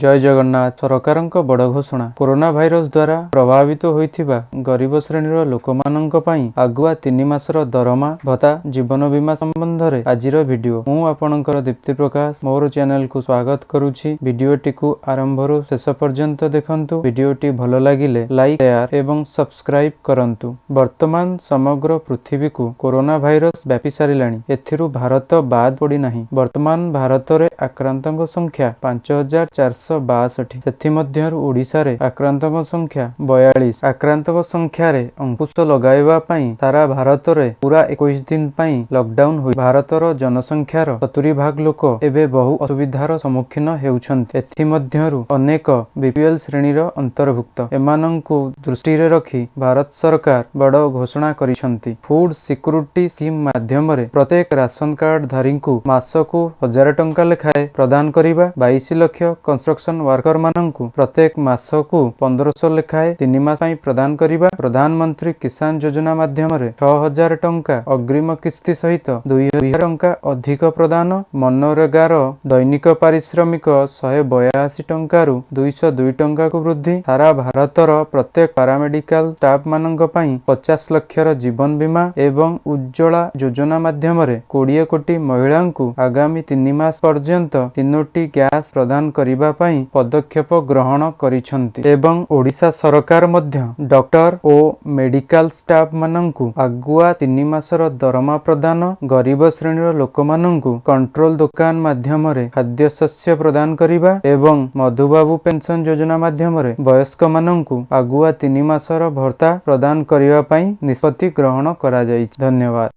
ଜୟ ଜଗନ୍ନାଥ। ସରକାରଙ୍କ ବଡ଼ ଘୋଷଣା। କରୋନା ଭାଇରସ ଦ୍ୱାରା ପ୍ରଭାବିତ ହୋଇଥିବା ଗରିବ ଶ୍ରେଣୀର ଲୋକମାନଙ୍କ ପାଇଁ ଆଗୁଆ 3 ମାସର ଦରମା, ଭତ୍ତା, ଜୀବନ ବୀମା ସମ୍ବନ୍ଧରେ ଆଜିର ଭିଡିଓ। ମୁଁ ଆପଣଙ୍କର ଦୀପ୍ତି ପ୍ରକାଶ, ମୋର ଚ୍ୟାନେଲକୁ ସ୍ୱାଗତ କରୁଛି। ଭିଡିଓଟିକୁ ଆରମ୍ଭରୁ ଶେଷ ପର୍ଯ୍ୟନ୍ତ ଦେଖନ୍ତୁ। ଭିଡିଓଟି ଭଲ ଲାଗିଲେ ଲାଇକ୍, ସେୟାର ଏବଂ ସବସ୍କ୍ରାଇବ କରନ୍ତୁ। ବର୍ତ୍ତମାନ ସମଗ୍ର ପୃଥିବୀକୁ କରୋନା ଭାଇରସ ବ୍ୟାପି ସାରିଲାଣି। ଏଥିରୁ ଭାରତ ବାଦ ପଡ଼ିନାହିଁ। ବର୍ତ୍ତମାନ ଭାରତରେ ଆକ୍ରାନ୍ତଙ୍କ ସଂଖ୍ୟା 5462। ସେଥିମଧ୍ୟରୁ ଓଡ଼ିଶାରେ ଆକ୍ରାନ୍ତଙ୍କ ସଂଖ୍ୟା 42। ଆକ୍ରାନ୍ତଙ୍କ ସଂଖ୍ୟାରେ ଅଙ୍କୁଶ ଲଗାଇବା ପାଇଁ ସାରା ଭାରତରେ ପୁରା 21 ଦିନ ପାଇଁ ଲକଡାଉନ ହୋଇ ଭାରତର ଜନସଂଖ୍ୟାର 70 ଭାଗ ଲୋକ ଏବେ ବହୁ ଅସୁବିଧାର ସମ୍ମୁଖୀନ ହେଉଛନ୍ତି। ଏଥିମଧ୍ୟରୁ ଅନେକ ବିପିଏଲ ଶ୍ରେଣୀର ଅନ୍ତର୍ଭୁକ୍ତ। ଏମାନଙ୍କୁ ଦୃଷ୍ଟିରେ ରଖି ଭାରତ ସରକାର ବଡ଼ ଘୋଷଣା କରିଛନ୍ତି। ଫୁଡ ସିକ୍ୟୁରିଟି ସ୍କିମ୍ ମାଧ୍ୟମରେ ପ୍ରତ୍ୟେକ ରାସନ କାର୍ଡଧାରୀଙ୍କୁ ମାସକୁ 1000 ଟଙ୍କା ଲେଖାଏଁ ପ୍ରଦାନ କରିବା, 22 ଲକ୍ଷ କନଷ୍ଟ୍ରକ୍ସନ ୱାର୍କରମାନଙ୍କୁ ପ୍ରତ୍ୟେକ ମାସକୁ 1500 ଲେଖାଏଁ 3 ମାସ ପାଇଁ ପ୍ରଦାନ କରିବା, ପ୍ରଧାନମନ୍ତ୍ରୀ କିଷାନ ଯୋଜନା ମାଧ୍ୟମରେ 6000 ଟଙ୍କା ଅଗ୍ରିମ କିସ୍ତି ସହିତ 2000 ଟଙ୍କା ଅଧିକ ପ୍ରଦାନ, ମନରେଗାର ଦୈନିକ ପାରିଶ୍ରମିକ 182 ଟଙ୍କାରୁ 202 ଟଙ୍କାକୁ ବୃଦ୍ଧି, ସାରା ଭାରତର ପ୍ରତ୍ୟେକ ପାରାମେଡିକାଲ ଷ୍ଟାଫମାନଙ୍କ ପାଇଁ 50 ଲକ୍ଷର ଜୀବନ ବୀମା ଏବଂ ଉଜ୍ଜ୍ୱଳା ଯୋଜନା ମାଧ୍ୟମରେ 20 କୋଟି ମହିଳାଙ୍କୁ ଆଗାମୀ 3 ମାସ ପର୍ଯ୍ୟନ୍ତ ତିନୋଟି ଗ୍ୟାସ ପ୍ରଦାନ କରିବା ପାଇଁ ପଦକ୍ଷେପ ଗ୍ରହଣ କରିଛନ୍ତି। ଏବଂ ଓଡ଼ିଶା ସରକାର ମଧ୍ୟ ଡକ୍ଟର ଓ ମେଡିକାଲ ଷ୍ଟାଫମାନଙ୍କୁ ଆଗୁଆ 3 ମାସର ଦରମା ପ୍ରଦାନ, ଗରିବ ଶ୍ରେଣୀର ଲୋକମାନଙ୍କୁ କଣ୍ଟ୍ରୋଲ ଦୋକାନ ମାଧ୍ୟମରେ ଖାଦ୍ୟଶସ୍ୟ ପ୍ରଦାନ କରିବା ଏବଂ ମଧୁବାବୁ ପେନସନ ଯୋଜନା ମାଧ୍ୟମରେ ବୟସ୍କମାନଙ୍କୁ ଆଗୁଆ 3 ମାସର ଭତ୍ତା ପ୍ରଦାନ କରିବା ପାଇଁ ନିଷ୍ପତ୍ତି ଗ୍ରହଣ କରାଯାଇଛି। ଧନ୍ୟବାଦ।